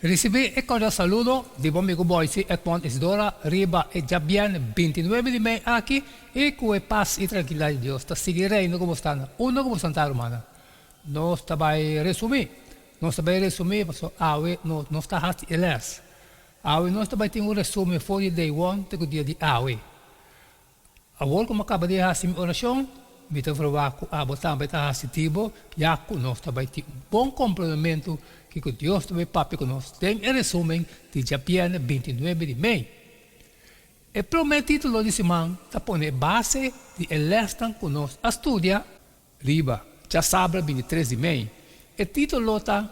Risibí e kordial saludo di bo amigu Boysie Edmond Isidora riba e djabièrnè bintinuebe di mei aki i ku e pas i trankilidat di Dios ta sigui reina ku bo sta na unda ku bo sta rumannan. Nos ta bai resumí. Nos ta bai resumí pasobra awe nos no ta hasi e lès. Awe nos ta bai tin un resumen for di day one te ku dia di awe. Awor ku mi a kaba di hasi mi orashon, mi ta proba ku abo tambe ta hasi di bo, ya ku nos ta bai tin un bon komplementu kiko Dios ta bai papia ku nos den e resumen di djabièrnè bintinuebe di mei. E promé título di siman ta pone e base di e lèsnan ku nos a studia Riba djasabra bintitres di mei, e título ta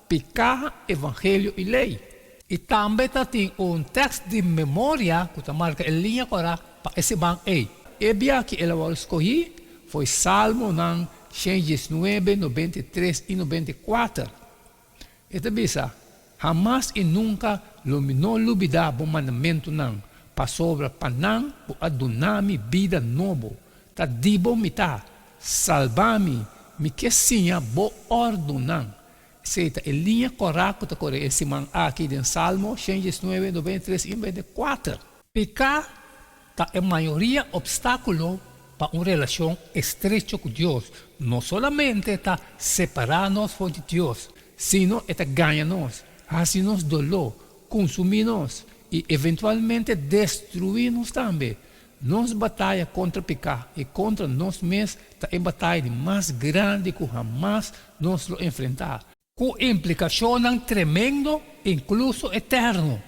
Piká, Evangelio i Lei. I tambe ta tin un tèkst di memoria ku ta marka e liña kòrá pa e siman ei. E bia ki el a wòrdu skohí foi Salmonan 119, 93 i 94. E ta bisa, Hamas i nunka lo mi no lubidá bo mandamentunan, pasobra pa nan bo a duna mi bida nobo. Ta di bo mi ta. Salba mi, mi ke siña bo òrdunan. Esei ta e liña kòrá ku ta kore e siman aki den Salmo 119, 93 i 94. Piká ta e mayoria opstákulo pa un relashon estrecho ku Dios. No solamente ta separá nos for di Dios, sino e ta gaña nos, hasi nos doló, kunsumí nos i eventualmente destruí nos tambe. Nos bataya kontra piká i kontra nos mes ta e bataya di mas grandi ku hamas nos lo enfrentá. Ku implikashonnan tremendo, inkluso eterno.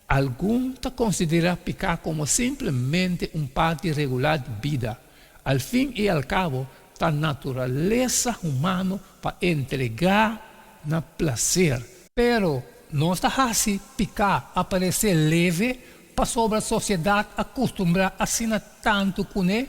Algun ta konsiderá piká komo simplemente un parti regular di bida. Al fin i al kabo, ta naturalesa humano pa entregá na plaser. Pero, nos ta hasi piká aparesé leve pasobra sosiedat a kustumbrá asina tantu kuné?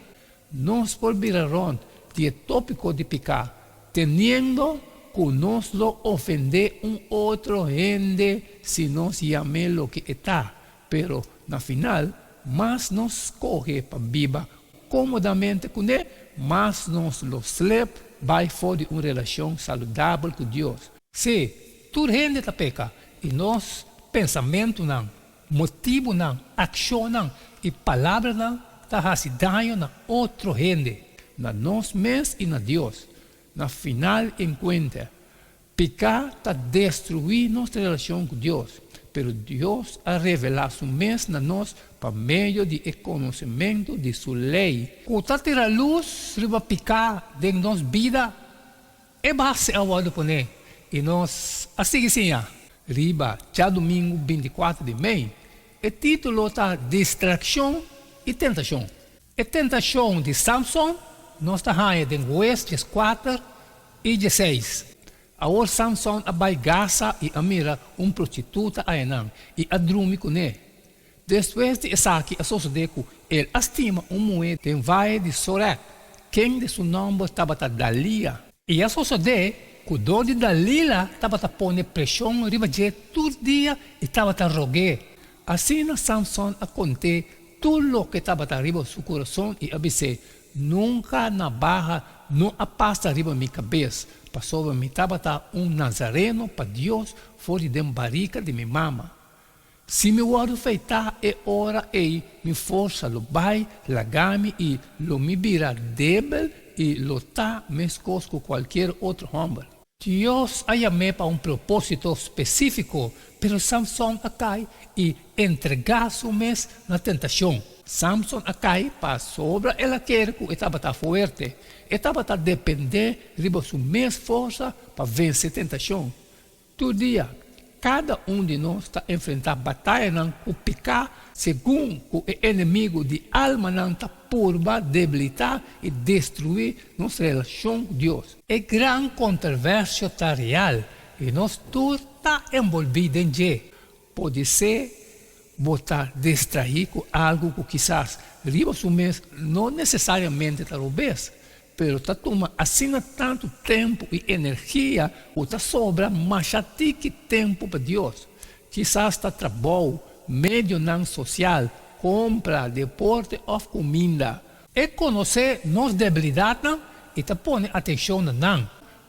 Nos por bira rond di e tópiko di piká, teniendo ku nos lo ofendé un otro hende si nos yam'é loke e ta, pero na final, mas nos skohe pa biba kómodamente kuné, mas nos lo slep bai for di un relashon saludabel ku Dios. Sí, tur hende ta peka, i nos pensamentunan Motibunan, akshonnan i palabranan ta hasi daño na otro hende, na nos mes i na Dios. Na final enkuenta, piká ta destruí nos relashon ku Dios, pero Dios a revelá su mes na nos pa medio di e konosementu di su lei. Ku ta tira lus riba piká den nos bida. E base a wòrdu poné i nos a sigui siña. Riba djadumingu bintikuater di mei, e título ta Distrakshon i Tentashon. E tentashon di Samson nos ta haña den Hues dieskuater i diesseis. Awor Samson a bai Gaza i a mira un prostituta ayanan i a drumi kuné. Despues di esaki a sosodé ku el a stima un muhé den vaye di Sorek, kende su nòmber tabata Dalia. I a sosodé ku dor di Dalila tabata pone preshon riba dje tur dia i tabata rog'é. Asina Samson a kont'é tur loke tabata riba su kurason i a bis'é, Nunka nabaha no a pasa riba mi kabes, pasobra mi tabata un nazareno pa Dios for di den barika di mi mama. Si mi wòrdu feitá e ora ei mi forsa lo bai laga mi i lo mi bira debel i lo ta meskos ku kualkier otro hòmber. Dios a yam'é pa un propósito spesífiko, pero Samson a kai i entregá su mes na tentashon. Samson a kai pasobra el a kere ku e tabata fuerte. E tabata dependé riba su mes forsa pa vense tentashon. Tur dia, kada un di nos ta enfrentá batayanan ku piká segun ku e enemigu di almanan ta purba debilitá i destruí nos relashon ku Dios. E gran kontroversio ta real i nos tur ta enbolbí den dje. Podisé bo ta distraí ku algu ku kisas riba su mes no nesesariamente ta robes, pero ta tuma asina tantu tempu i energia ku ta sobra masha tiki tempu pa Dios. Kisas ta trabou, medionan sosial, kompra, deporte òf kuminda. E konosé nos debilidatnan i ta pone atenshon na nan.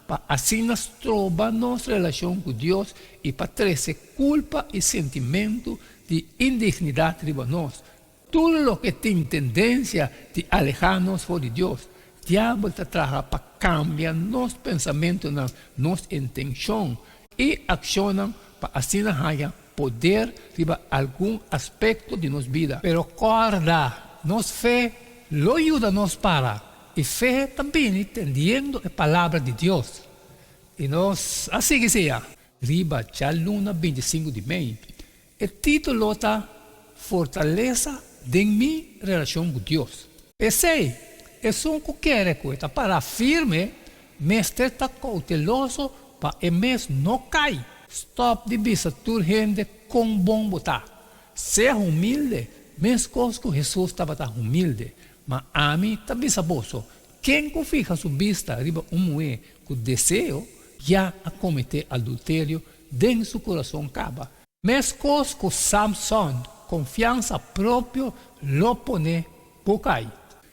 pa asina stroba nos relashon ku Dios i pa trese kulpa i sentimentu di indignidat riba nos. Tur loke tin tendensia di alehá nos for di Dios, Diabel ta traha pa kambia nos pensamentunan, nos intenshon i akshonnan pa asina haña poder riba algun aspekto di nos bida. Pero kòrda, nos fe lo yuda nos para, i fe ta bini tendiendo e Palabra di Dios. I nos a sigui siña. Riba djaluna 25 di mei, e título ta Fortalesa den mi relashon ku Dios. P'esei, esun ku kere ku e ta pará firme mester ta kouteloso pa e mes no kai. Stòp di bisa tur hende kon bon bo ta. Sea humilde, meskos ku Hesus tabata humilde. Ma ami ta bisa boso, ken ku fiha su bista riba un muhé ku deseo, ya a kometé adulterio den su kurason kaba. Meskos ku Samson, konfiansa propio lo pone bo kai.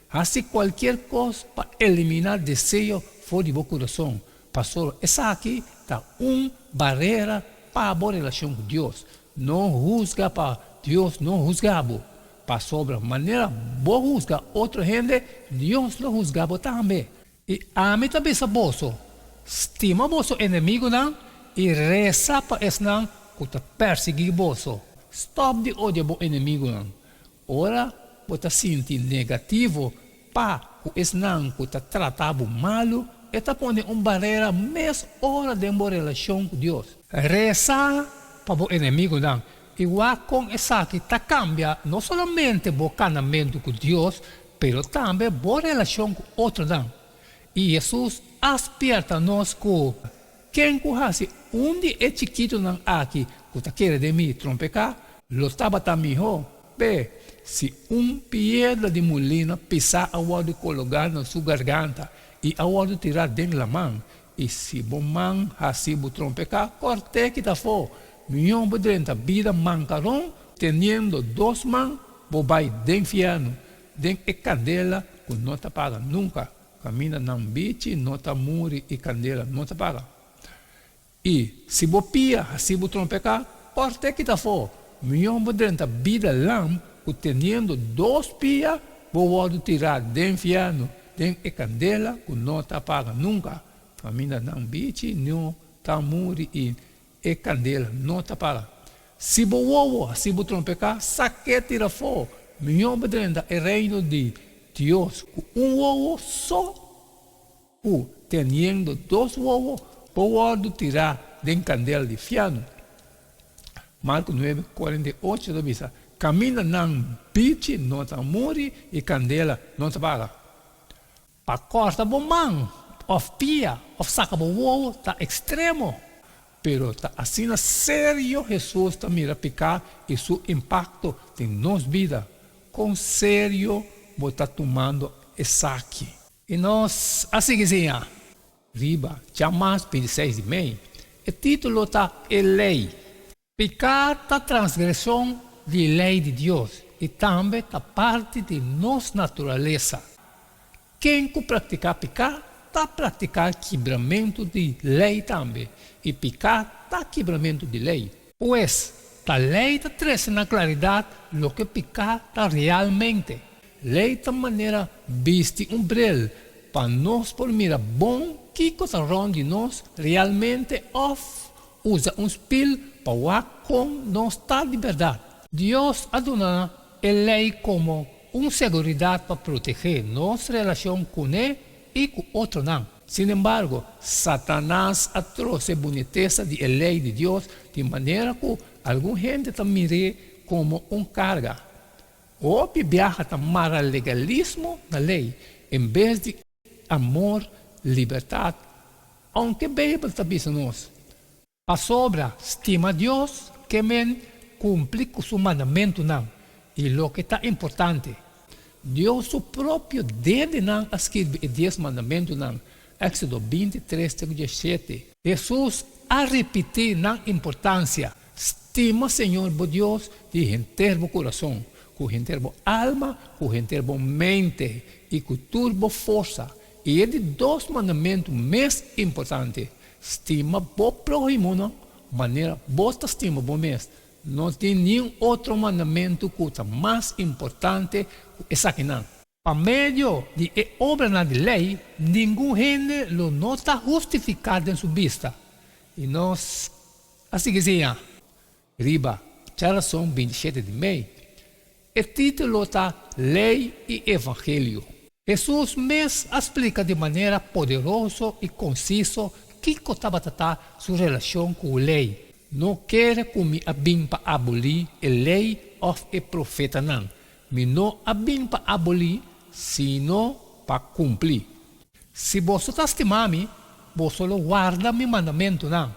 Hasi kualkier kos pa eliminá deseo for di bo kurason, pasobra esaki ta un barera pa bo relashon ku Dios. No husga pa Dios no husga bo, pasobra manera bo husga otro hende, Dios lo husga bo tambe. I ami ta bisa boso, stima boso enemigunan i resa pa esnan ku ta persiguí boso. Stòp di odia bo enemigunan. Ora bo ta sinti negativo pa ku esnan ku ta trata bo malu, e ta pone un barera mes ora den bo relashon ku Dios. Resa pa bo enemigunan i wak kon esaki ta kambia no solamente bo kanamentu ku Dios, pero tambe bo relashon ku otronan. I Hesus a spierta nos ku, Ken ku hasi un di e chikitunan aki ku ta kere den mi trompeká, lo tabata mihó p'e si un piedra di mulina pisá a wòrdu kologá na su garganta i a wòrdu tirá den laman. I si bo man hasi bo trompeká, kòrt'é kita afó. Mihó bo drenta bida mankaron teniendo dos man, bo bai den fièrnu, den e kandela ku no ta paga nunka, kaminda nan bichi no ta muri i kandela no ta paga. I si bo pia hasi bo trompeká, kòrt'é kita afó. Mihó bo drenta bida lam ku teniendo dos pia bo wòrdu tirá den fièrnu, den e kandela ku no ta paga nunka, kaminda nan bichi no ta muri i e kandela no ta paga. Si bo wowo hasi bo trompeká, sak'é tira afó. Mihó bo drenta e reino di Dios ku un wowo so ku teniendo dos wowo bo wòrdu tirá den kandela di fièrnu. Marko 9, 48 ta bisa, Kaminda nan bichi no ta muri i kandela no ta paga. Pa kòrta bo man òf pia òf saka bo wowo ta ekstremo, pero ta asina serio Hesus ta mira piká i su impakto den nos bida. Kon serio bo ta tumando esaki? I nos a sigui siña riba djamas 26 di mei. E título ta E Lei. Piká ta transgreshon di lei di Dios i tambe ta parti di nos naturalesa. Ken ku praktiká piká ta praktiká kibramentu di lei tambe, i piká ta kibramentu di lei. Pues, ta lei ta trese na klaridat loke piká ta realmente. Lei ta manera bisti un bril pa nos por mira bon kiko ta rònt di nos realmente òf usa un spil pa wak kon nos ta di bèrdat. Dios a duna e lei komo un seguridat pa protegé nos relashon kuné i ku otronan. Sinembargo, Satanas a trose bunitesa di e lei di Dios di manera ku algun hende ta mir'é komo un karga. Hopi biaha ta mara legalismo na lei en bes di amor, libertat, ounke Beibel ta bisa nos, Pasobra stima Dios ke men kumpli ku su mandamentunan, i loke ta importante, Dios su propio dedenan a skirbi e Dies Mandamentunan, Éksodo 23 te ku 17. Hesus a ripití nan importansia, Stima Señor bo Dios di henter bo kurason, ku henter bo alma, ku henter bo mente i ku tur bo forsa. I e di dos mandamentu mes importante, Stima bo próhimonan manera bo ta stima bo mes. No tin niun otro mandamentu ku ta mas importante ku esakinan. Pa medio di e obranan di lei, ningun hende lo no ta hustifiká den su bista. I nos a sigui siña riba djarason 27 di mei. E título ta Lei i Evangelio. Hesus mes a splika di manera poderoso i konsiso kiko tabata ta su relashon ku lei. No kere ku mi a bin pa abolí e lei òf e profetanan. Mi no a bin pa abolí, sino pa kumpli. Si boso ta stima mi, boso lo warda mi mandamentunan.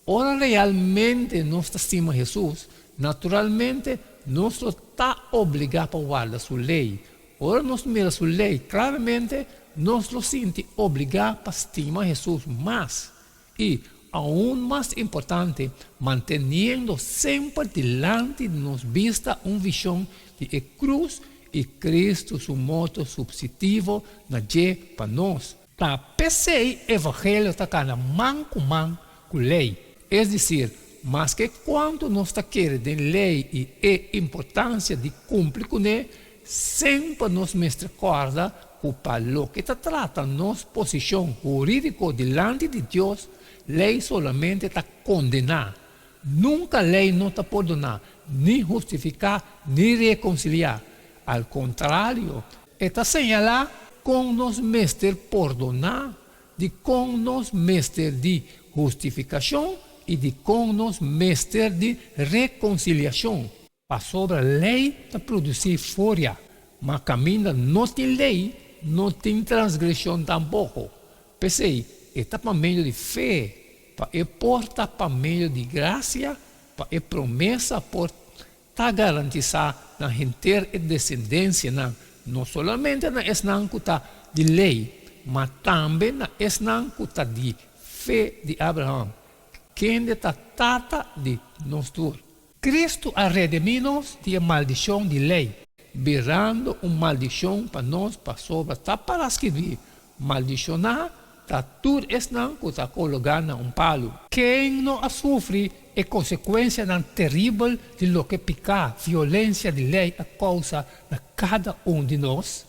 Ora realmente nos ta stima Hesus, naturalmente nos lo ta obligá pa warda su lei. Ora nos mira su lei klaramente, nos lo sinti obligá pa stima Hesus mas. I, aun mas importante, manteniendo semper dilanti di nos bista un vishon di e krus i Kristu su morto supsitivo na dje pa nos. Ta p'esei evangelio ta kana man ku man ku lei. Es desir, maske kuantu nos ta kere den lei i e importansia di kumpli kuné, semper nos mester kòrda ku pa loke ta trata nos posishon hurídiko dilanti di Dios, lei solamente ta kondená. Nunka lei no ta pordoná, ni hustifiká, ni rekonsiliá. Al kontrario, e ta señalá kon nos mester pordoná, di kon nos mester di hustifikashon i di kon nos mester di rekonsiliashon. Pasobra lei ta produsí furia, ma kaminda no tin lei, no tin transgreshon tampoko. P'esei, e ta pa medio di fe, pa e por ta pa medio di grasia, pa e promesa por ta garantisá na henter e desendensianan, no solamente na esnan ku ta di lei, ma tambe na esnan ku ta di fe di Abraham, kende ta tata di nos tur. Kristu a redimí nos di e maldishon di lei, birando un maldishon pa nos pasobra ta para skibí, Maldishoná ta tur esnan ku ta kologá na un palu. Ken no a sufri e konsekuensianan teribel di loke piká, violensia di lei a kousa na kada un di nos?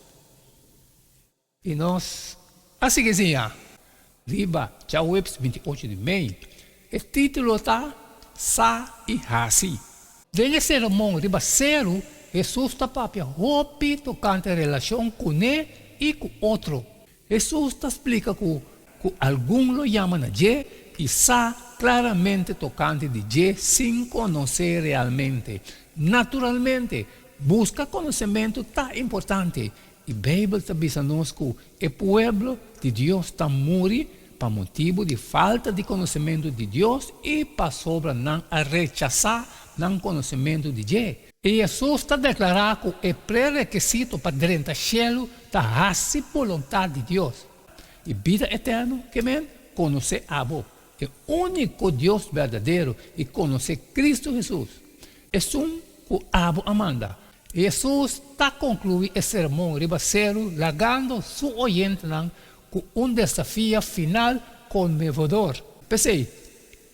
I nos a sigui siña riba djaweps 28 di mei. E título ta Sa i Hasi. Den e Sermon riba Seru, Hesus ta papia hopi tokante relashon kuné i ku otro. Hesus ta splika ku ku algun lo yama na dje i sa klaramente tokante di dje sin konosé realmente. Naturalmente, buska konosementu ta importante, i Beibel ta bisa nos ku e pueblo di Dios ta muri pa motibu di falta di konosementu di Dios i pasobra nan a rechasá nan konosementu di dje. I Hesus ta deklará ku e prerekisito pa drenta shelu ta hasi boluntat di Dios. I bida eterno ke men konosé abo, e úniko Dios berdadero, i konosé Kristu Hesus, esun ku abo a manda. Hesus ta konkluí e sermon riba seru lagando su oyentenan ku un desafia final konmevodor. P'esei,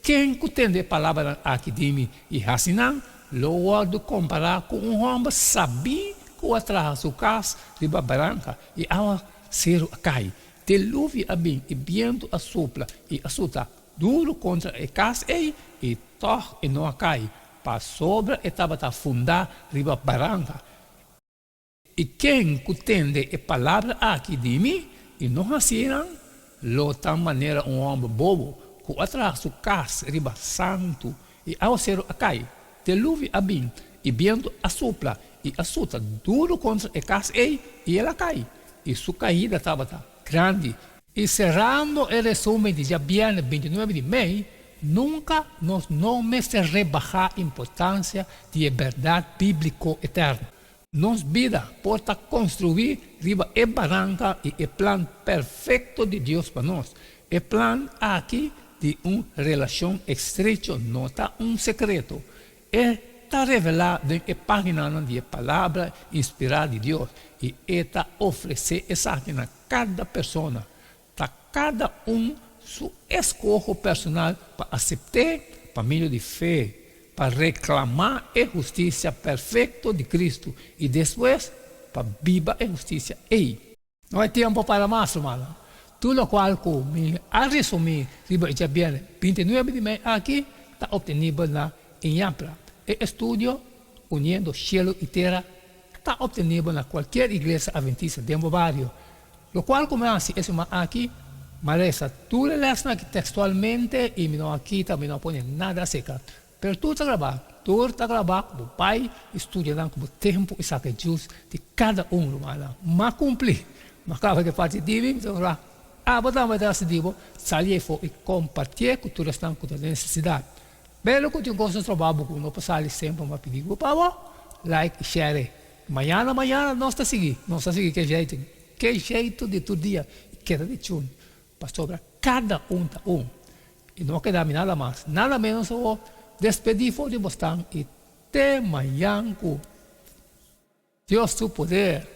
ken ku tende e palabranan aki di mi i hasi nan, lo wòrdu kompará ku un hòmber sabí ku a traha su kas riba baranka, i awa seru a kai, diluvio a bin i bientu a supla i a suta duru kontra e kas ei, i tòg e no a kai, pasobra e tabata fundá riba baranka. I ken ku tende e palabra aki di mi i no hasié nan, lo ta manera un hòmber bobo ku a traha su kas riba santu, i awaseru a kai, deluvio a bin, i bientu a supla i a suta duru kontra e kas ei, i el a kai, i su kaida tabata grandi. I serando e resumen di djabièrnè 29 di mei, nunka nos no mester rebahá importansia di e bèrdat bíbliko eterno. Nos bida por ta konstruí riba e baranka i e plan perfekto di Dios pa nos. E plan aki di un relashon estrecho no ta un sekreto. E ta revelá den e páginanan di e Palabra inspirá di Dios, i e ta ofresé esaki na. kada persona. Ta kada un su eskoho personal pa asept'é pa medio di fe, pa reklamá e hustisia perfekto di Kristu i despues pa biba e hustisia ei. No hay tiempo para mas, rumannan. Tur lokual ku mi a resumí riba e djabièrnè bintinuebe di mei aki ta optenibel na Iñapra. E estudio Uniendo Cielo y Tera ta optenibel na kualkier iglesia adventista den bo bario. Lokual ku mi a hasi e siman aki, mi a resa tur e lèsnan aki tekstualmente i mi no a kita, mi no a pone nada aseka. Pero tur ta grabá, tur ta grabá ku bo bai i studia nan ku bo tempu i saka e djus di kada un, rumannan. M'a kumpli, m'a kaba ku e parti di mi, mi ta ora abo tambe ta hasi di bo, sali efo i kompartié ku tur esnan ku ta den nesesidat. Pero ku tin kos nos trabou bo ku no por sali semper, m'a pidi bo pa bo like i share. Mañana mañana nos ta sigui, nos ta sigui ke jeito, ke jeito di tur dia i keda di chun, pasobra kada un ta un. I no a keda mi nada mas, nada menos o despedí for di bosnan i te mañan ku Dios su poder.